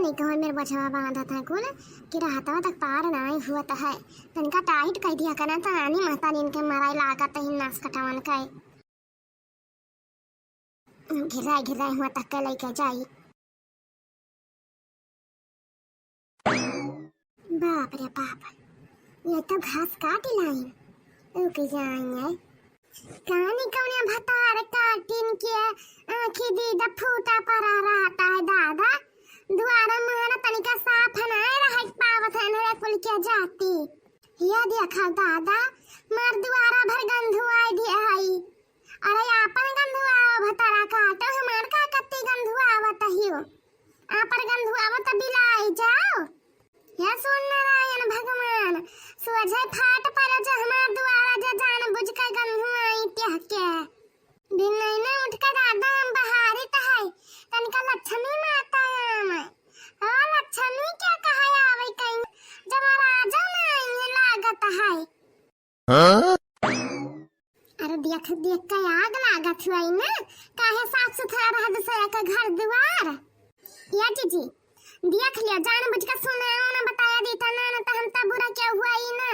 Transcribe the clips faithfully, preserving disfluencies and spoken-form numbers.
टिकवा मेर बछवा बांधत है कुल, कि रहतवा तक पार नाई हुअत है। तनिका टाइट कइ दिया करा, त आनी महतारी इनके मराई लागत है, नास कटवन के। घिराई घिराई हुआ तक के लइके जाई। बाप रे बाप, ये तो घास काट लाइन। रुक जाएंगे। कानी कौने भतार काटिन के आँखी दीदा फूटा पड़ा रहता है दादा। दुआरा मुहरा तनिका साफ नाय रह पावत है नरे कुल के जाति। ये देखा दादा, मार दुआरा भर गंधुआई दिया है। अरे आपन गंधुआवा भतारा काटो, हमार का कत्ती गंधुआवत हियो। आपन गंधुआवा त बिलाई जाओ। हे सुन नारायण भगवान, सोझे फाट पड़ो जो हमार दुआरा जे जान बुझ के गंधुआई त्याह के। बिनैना उठ के दादा हम बहारी त है, तनिका लक्ष्मी माता आम। ओ लक्ष्मी क्या कहा आवे कहीं, जब राजा ना आइए लागत है। हाँ? अरे देख देख के आग लागत हुई ना, काहे साफ सुथरा रह दूसरा के घर दुआर। या जीजी, देख लिया, जान बुझ के सुनाओ ना, बताया देता ना, ना तो हम तब बुरा क्या हुआ ही ना।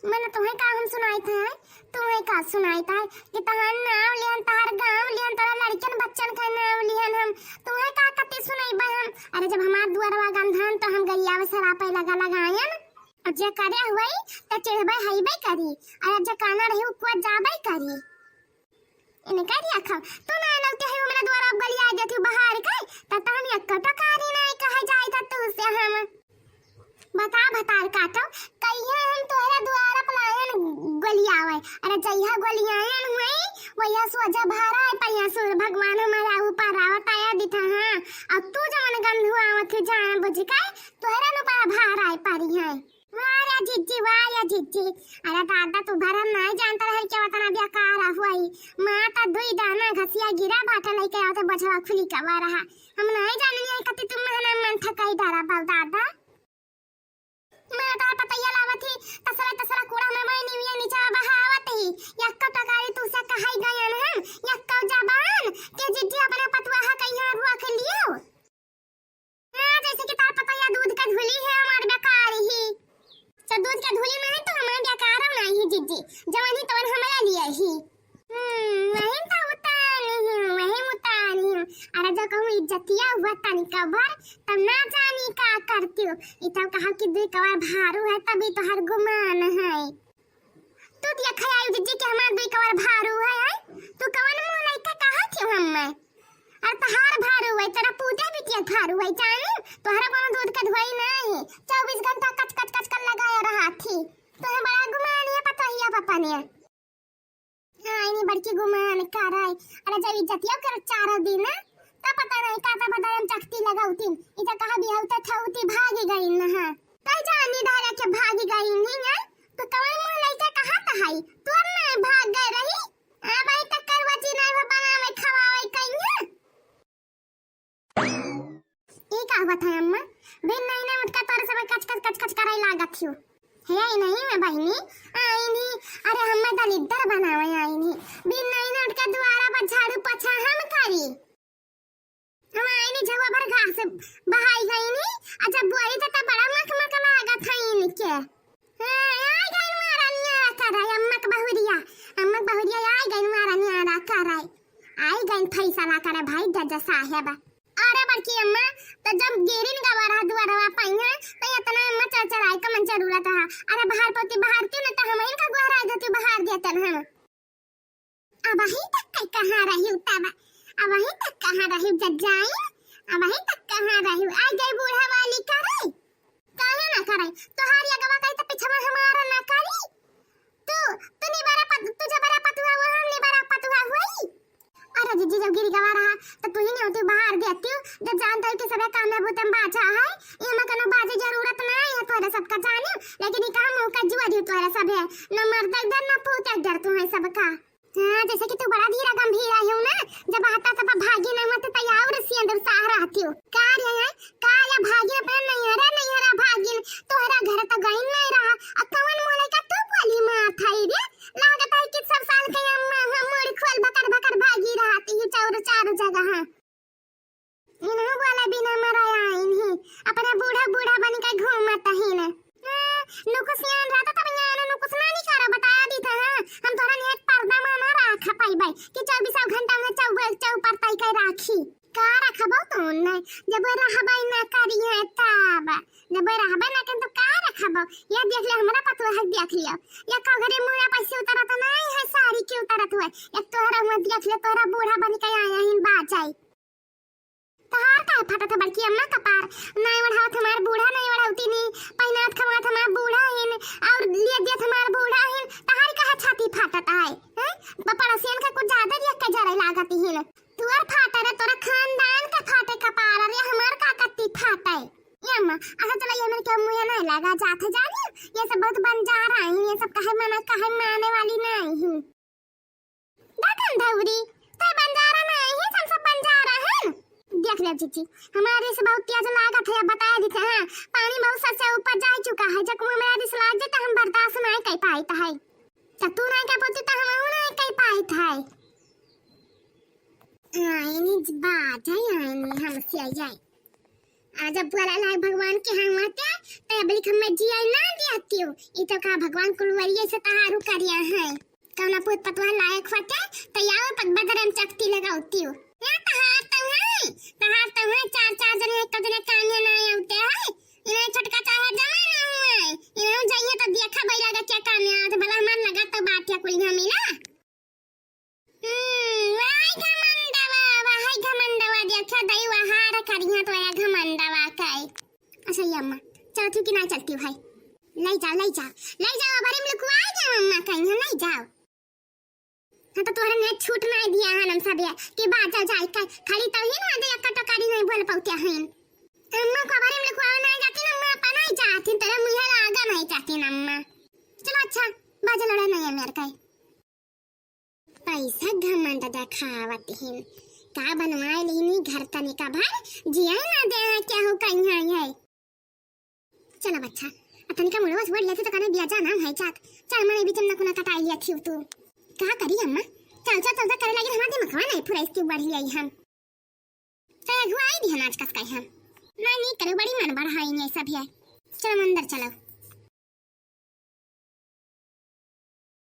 मन तुम्हें का हम सुनाई था, तुम्हें का सुनाई था कि तहार नाव लिहन, तहार गाँव लिहन, तोरा लड़कन बच्चन का नाव लिहन हम, तुम्हें का कते सुनाई बा हम। अरे जब हमार दुआरवा गंधान तो हम गैया में सरापे लगा लगायन। अब जे करे हुई त चिढ़बे हईबे करी, और अब जे काना रही उ कुआ जाबे करी। इनका रिया खाओ, तू ना लौटे है हमरा दुआरा अब गलिया देती बाहर के, त तहन एक टकारी नहीं कहे जाए त तू से हम। बता भतार काटो, कहिए हम तोहरा दुआरा पलायन गलियावे। अरे जइहा गलियायन हुई, वइहा सोझा भरा है, पहिया सूर भगवान हमारा ऊपर आवत आया दिखा, हाँ। अब तू जवन गंधु आवत है जान बुझ के, तोहरा नु पर भार आए पारी है। वाह या जिज्जी, वाह या जिज्जी। अरे दादा, तू भरम नाई जानत रहे कि वतना बेकार हुई। माँ त दुई दाना घसिया गिरा बाटे, लइके आवते बछवा खुली के वा रहा। हम नाई जानी है कति तुम महना मन थकाई डारा बाल दादा। मैं तो पतैया लावत ही, तसरा तसरा कूड़ा में मैं निविया नीचे बहावत ही। यक्का टकारी तू से कहाई गयन हम, यक्का जबान के जिज्जी अपने पतुआ हा कहीं रुआ के लियो। हाँ, जैसे कि तार पतैया दूध का धुली है, हमार बेकार ही। तो दूध का धुली नहीं तो हमार बेकार नहीं है जिज्जी, जवन ही तवन हमारा लिए ही। हम्म, वही तो उतानी हूँ, वही उतानी हूँ। अरे जो कहूँ इज्जतिया हुआ तनी कबर, तब ना जानी का करती हूँ। इतना कहा कि दुई कवर भारू है, तभी तो हर गुमान है। तू दिया खयाई जिज्जी के हमार दुई कवर भारू है, हैं? तू कवन मुँह लइका कहा थी हम्मे? अरे तहार भारू है, तेरा पूते बिटिया भारू है, जानी? तोहरा कोनो दूध के धोई नहीं, चउबीस घंटा कच कच कच कर लगाया रहा थी। तोहे बड़ा गुमान है पतोहिया पपनिया। हाँ, इनी बड़की गुमान कराई। अरे जब इज्जतिया कर चार दिन ना, तब पता नहीं का तब दरम चकती लगाउतीन। इता कहा बिहाउता थाउती भागी गई ना, हाँ। कई जानी धारा के भागी गई नहीं है, तो कवन मुँह लइका कहा तहाई? तू अब ना भाग गए रही। आ भाई तक करवा जी नहीं वो बनावे खवावे कहीं है। ई का हुआ था अम्मा? बिन नहीं ना उठका तोरे सब कच कच कच कच कराई लागत हियो। हे आई नहीं मैं बहिनी, आई नहीं। अरे हम्मे दलिद्दर बनावे आई नहीं। बिन नहीं ना उठका दुआरा पर झाड़ू पोछा हम करी। हम आई नहीं झवा भर घास बहाई गई नहीं। अच्छा बोरी तो, तो बड़ा मक मक लागत है इनके। हाँ, आई गई मारा नियारा कराई, अम्मक बहुरिया, अम्मक बहुरिया आई गई मारा नियारा कराई। आई गई फैसला करे भाई जज साहेब। अरे बड़की अम्मा, तो जब गिरिन गवा रहा दुआरवा पाई है, तो इतना अम्मा चरचराई का मन जरूरत है। अरे बाहर पोती बाहर क्यों ना, तो हम इनका गुहराई देती बाहर देतन हम। अबहीं तक कहाँ रही तब? अबहीं तक कहाँ रही जज्जाइन? अबहीं तक कहाँ रही? आ गई बूढ़ा वाली करे? काहे ना करे? तोहार यगवा कही तो पिछवा हमारा ना करी? तू, तू निबारा पत-, तू जबरा पतुआ हुआ, हम निबारा पतुआ हुई? अरे जिज्जी, जब गिरी गवा रहा, तो तू ही नहीं होती बाहर देती हो, जब जानता है कि सबे काम में भूतम बाजा है, ये में कोनो बाजे जरूरत नहीं है तोहरे सबका जाने, लेकिन ये काम मुँह का जुआ दियो तोहरे सब है, न मर्द डर, न पूत डर तू है सबका। हाँ, जैसे कि तू बड़ा धीरा गंभीरा हो ना, जब आता तब भागी नहीं मत तैयार सियंदर साह रहती हो। का रे है? का या भागी अपना नैहरा, नैहरा भागी, तोहरा घर तो गई नहीं रहा। आ कवन मुँह लइका तू बोली मार थाई रे? लागत है कि सब साल के अम्मा हम मुड़ी खोल बकर बकर भागी रहती है चारों, चारों जगह। इन्हों बोला बिना मराया इन्हीं, अब नुकुसियान रहता तब यहाँ ना नुकुस ना नहीं करा, बताया दी था, हाँ। हम तोरा नियत पर्दा में ना रखा पाइबे कि चौबीसों घंटा में चौ-, चौपर तई के राखी। का रखबो तो नहीं, जब रहबे ना करिए तब, जब रहबे ना करिए तो का रखबो? ये देख ले, हमरा पतोह है, देख लियो, ये कगरे मुड़ा पैसे उतरत नहीं है, साड़ी के उतरत हुए, एक तोहरा हुआ देख ले, तोहरा बूढ़ा बन के आया हिन बाजाई। तहार काहे फाटत है बड़की अम्मा कपार? नाई ओढ़ावत हमार बूढ़ा, नाई ओढ़ावती नी, पहिनात खवात हमार बूढ़ा हिन, और लिए देत हमार बूढ़ा हिन, तहार काहे छाती फाटत है? हैं? ब-, पड़ोसियन का कुछ ज्यादा देख के जरे लागत हिन। तुअर फाटे रे, तोरा खानदान का फाटे कपार रे, हमार का कत्ती फाटे? ये अम्मा, अच्छा चलो, ये मेरे के मुँह नहीं लगा जात है, जानी? ये सब बहुत बंजारा है, ये सब कहे मना, कहे माने वाली नहीं है। दकन धौरी, तै बंजारा नहीं है, हम सब बंजारा हैं। देख ले जीजी, हमारे से बहुत तेज लागत है, अब बताए देते हैं, पानी बहुत सर से ऊपर जा चुका है, जब हमारे से लाग जाता हम बर्दाश्त नहीं कर पाइत है। तो तू नहीं कर पाती तो हम नहीं कर पाइत है। आइनी बात है, आइनी हमसे आई। आज अब बोला लायक भगवान के हम आते, तो अब लिख मैं जिया ना दिया क्यों? ई तो का भगवान कुलवरिये से तहारू करिया है। कौना पूत पतवा लायक होते, तो याओ पग बदरम चकती लगावती हो। या तहार तो है, तहार तो है, चार चार जने एक जने कान्या ना आते है। इन्हें छोटका चाहे जमा ना हुए, इन्हें जाइए तो देखा भाई लगा क्या कान्या, आज भला हमार लगा तो बात या कुल हमी ना। हम्म, वही घमंडवा, वही घमंडवा, देखो दई वहार करिया तो या घमंडवा कई। अच्छा ये अम्मा, चलती कि ना चलती भाई? ले जाओ, ले जाओ, ले जाओ, अबरी में लुकवाई दे अम्मा कहीं, ले जाओ। हाँ तो तोहरे ने छूट नहीं दिया है हम सब ये कि बाजा जाए का, खाली तो ही ना दे एक टकारी नहीं बोल पाते हैं। अम्मा को अबरी में लुकवा नहीं जाती ना, अम्मा अपना ही जाती, तेरे मुझे लागा नहीं जाती ना अम्मा। चलो अच्छा, बाजा लड़ा नहीं है मेरे का। पैसा घमंड देखावत हिन। का बनवाए लेनी घर तनिका भर, जिया ना दे है, क्या हो कहीं है ये? चला बच्चा, अब तनिका मुड़वा से बढ़ लेती तो कने बिया जाना है चात। चल मने बीच में कुना कटाई लिया थी तू। का करी अम्मा? चल, चल, चल, चल, करे लगी हमारे दिमागवा नहीं पूरा इसकी बढ़ लिया हम। तो अगुवाई भी है नाच कस का हम। नहीं, नहीं, करे बड़ी मन बढ़ाई नहीं सब है। चलो अंदर चलो।